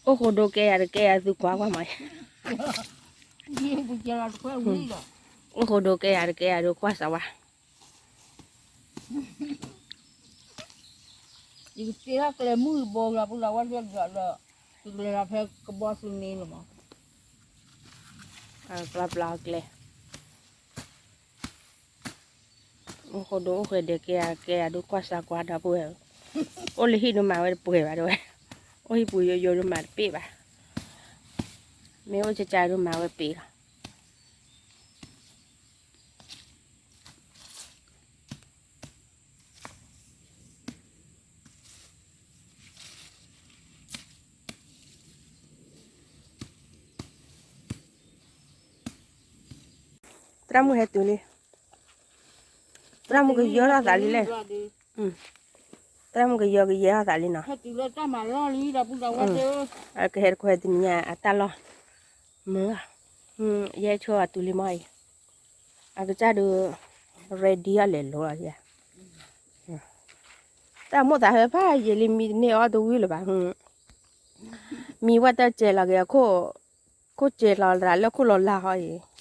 အိၣ်ဃိဒိကဲယၤတကဲယၤသူကွၢ်ကွၢ်မး, အိၣ်ဃိဒိကဲယၤတကဲယၤဒိကွၢ်စးဝါ, ယကတ့ထီၣ်ကျဲမုၢ်ဘီလီၤ ပူၤလီၤဝဲလၢဒီး, ယကလဲၤလီၤဖဲကဘီသူန့ၣ်လီၤမး, ကျီပျီကျဲ အိၣ်ဃိဒိအိၣ်ဃဲဒဲးကဲယၤကဲယၤဒိကွၢ်စးကွၢ်ဒီပုၢ်ဝဲၢ်, အိၣ်လၢဟံၣ်ဒိမၤဝဲတပှဲၤဘၣ်ဒဝဲ, အိၣ်ဟံၣ်ပူၤယိယိဒိမၤတပ့ၢ်ဘၣ်, မ့ၢ်အိၣ်ကကါဒိမၤဝဲပ့ၤလီၤ. သရၣ်မုၣ်ဟဲတုၤလံ, သရၣ်မုၣ်ကယီထီၣ်သးလံလဲၣ်, သရၣ်မုၣ်ကယီကယဲထီၣ်သးလံနီၤ, အကဟဲတခွဲတနံၤညါအတၢ်လီၢ်, မုၢ်, ယဲဆိအီၤတုၤလံမီၢ်အံၤ, အကစၢ်ဒုး ready အလဲၤလိၤလီၤ, တၢ်မိၣ်သးဟဲဖးယံာ်လံမံတန့ၢ်အီၣ်တဝံၣ်လၢၤဘၣ်, မံဝဲတၢ်စဲးလီၤက့ၤအခိၣ်, ခိၣ်စဲးလီၤလၢလၢခိၣ်လီၤလၢ်ဟီအံၤ,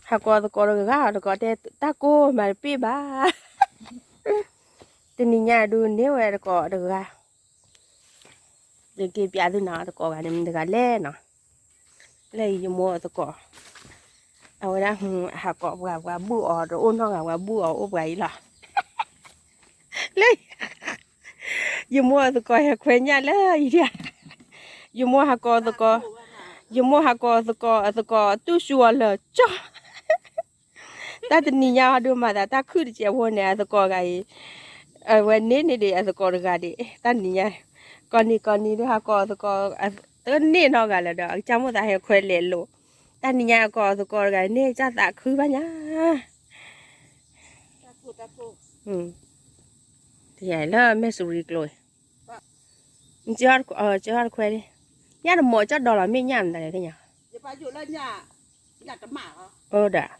ဟးကိးသကိးတဂၤ တကိးတဲတၢ်ကိၢ်မၤတပ့ၢ်ဘၣ်, တနံၤညါဒုးန့ၢ်ဝဲတကိးတဂၤ, ယက့ၤပျးသုနီၤ သကိးဂၤန့ၣ်မတၤတဂၤလဲၣ်နီၤ, လၢယမိၢ်အသကိး, အဝဲဒၣ် ဟးကိးပှၤ ပှၤဘူၣ်အီၤတအိၣ်နီတဂၤ ပှၤဘူၣ်အီၤအိၣ်ပှၤအံၤလီၤ, လၢ ယမိၢ်အသကိးဟဲခွဲညၣ်လၢယဒၣ်, ယမိၢ်ဟးကိးသကိး, ယမိၢ်ဟးကိးသကိး အသကိးတူၢ်စူၤအီၤလၢာ်ကၠီ, တၢ်တနံၤညါဟီဒုးမၤသးတၢ်ခုၣ်တစဲးဖိန့ၣ် အသကိးဂၤအံၤ, အဝဲန့ၣ်န့ၣ်ဒံးအသကိးတဂၤဒံး တၢ်နံၤညါ, ကိးနံၤကိးနံၤဒုးဟးကိးသကိး, တန့ၢ်နီတဂၤလၢၤဒီး အကစၢ်မိၣ်သးဟဲခွဲလဲၤလိာ်, တၢ်နံၤညါအကိးသကိးတဂၤန့ၣ် ကစၢ်သးခုဘၣ်ညါ တယၤလၢမဲၢ်စူၤရံကျိၤ, ကၢထီၣ်တခွဲ, ညၣ်တမီၤကၠီၣ်ဒီလီၤ မ့ၢ်ညၣ်မနုၤလဲၣ်သ့ၣ်ညါ, အိၣ်ဒီး,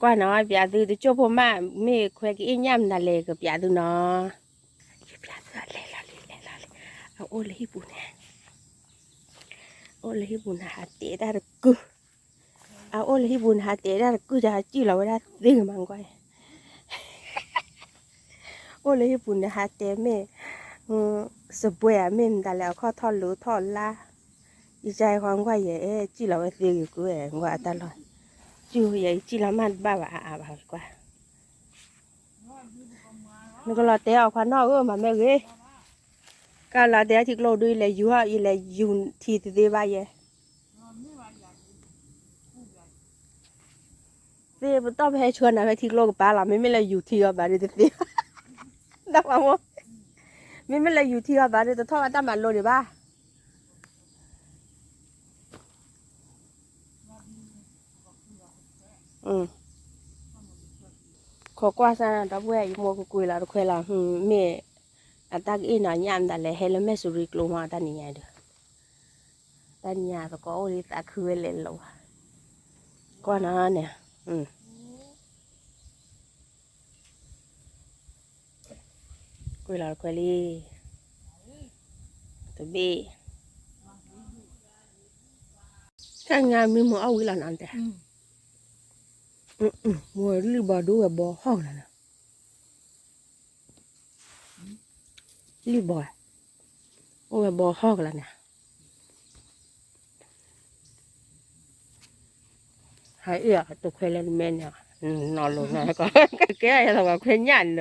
ကွၢ်နီၤ ပျးသုတကၠိၢ်ဖိမး မ့ၢ်ခွဲကအ့ၣ်ညၣ်မနုၤလဲၣ် ကပျးသုနီၤ, ယပျးသုလဲၤလီၤလံ လဲၤလီၤလံ, အအိၣ်လၢဟံၣ်ပူၤန့ၣ်, အိၣ်လၢဟံၣ်ပူၤန့ၣ် ဟးတဲတၢ်တကုၢ် အအိၣ်လၢဟံၣ်ပူၤန့ၣ် ဟးတဲဒၣ်တကုၢ် ယဟးစံၣ်လီၤဝဲဒၣ်သ့ဂ့ၤမးကွၢ်, အိၣ်လၢဟံၣ်ပူၤန့ၣ် ဟးတဲမ့ၢ်, စပွဲၢ်ဧါ မ့ၢ်မတၤလဲၣ် အခီၣ်ထီၣ်လိၤထီၣ်လါ, ယကါဃီကွၢ်ယဲ အဲ စံၣ်လီၤဝဲသ့ဂ့ၤကွၢ် ကွၢ်အတၢ်လီၢ်, စံၣ်ယဲ ယစံၣ်လီၤမးတဘၣ်ဘၣ်အါအါဘၣ်ကွၢ် နကလီၤတဲအီၤခွါနီၢ်ဧၢ မၤမ့ၢ်ဂ့ၤ, ကလီၤတဲထံကျိဒုး ယလဲၤယူၤဟီ ယလဲၤယူၤထံသ့သ့ဘၣ်ယဲ, သ့ပတီၢ်ပဟဲဆှၢနၤဖဲထံကျိကပၤလီၤ မ့မ့ၢ်လၢယူၤထံအီၤဘၣ်ဒုးတသ့ဘၣ်, မ့မ့ၢ်လၢယူၤထံအီၤဘၣ်ဒုးတထီၣ်ဘၣ်တၢ်မၤလိဒံးဘၣ် ခိးကွၢ်စၢ်ဒီပုၢ်ဝဲၢ် ယမိၢ်ကကွံာ်လီၤတခွဲလီၤ, မ့ၢ်အတၢ်ကအ့ၣ်နီၤညၣ်မတၤလဲၣ် ဟဲလၢမဲၢ်စူၤရံကျိမး တၢ်နံၤညါဒီး, တၢ်နံၤညါသကိးအိၣ်လံသးခုဝဲလဲၤလိၤဘၣ်, ကွၢ်နီၤန့ၣ်, ကွံာ်လီၤတခွဲလံ, တဘ့ၣ်, တၢ်နံၤညါမံမုာ်အီၣ်ဝံၤလီၤနီၤတဲ, မုာ်လံဘီဒိဝဲဘီဟီၣ်ကလီၤနီၤ, လံဘီ, အိၣ်ဝဲဘီဟီၣ်ကလီၤနီၤ ဟးအ့ၣ်အီၤတခွဲလၢနမဲာ်န့ၣ်, နီၤလိၤနီၤ, ကဲယသးပှၤခွဲညၣ်လ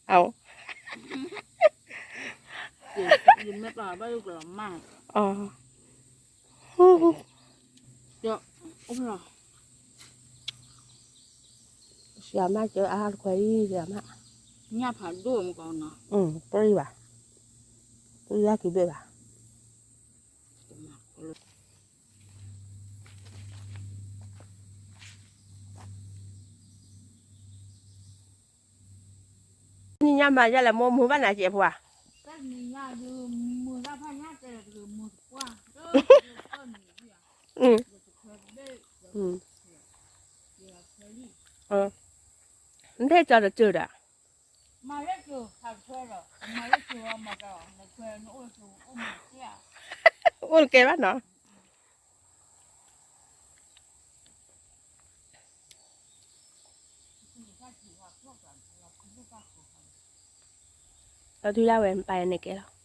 ၢ, အ, စှၤမးကၢအါတခွဲအံၤ စှၤမး, ပှၤဘၣ်, ပှၤကံဘ့ၣ်ဘၣ် နံၤညါမၤယဲလဲၣ် မိၢ်မုာ်ဘၣ်နၤစဲးဖိဧါ, နထံၣ်ကၠီတစၢၢ်ဒီး, အိၣ်တကဲဘၣ်နီၤ. ဒီးတုၤဒၣ်ဝဲပာ်ယၤန့ၣ်ကဲလီၤ.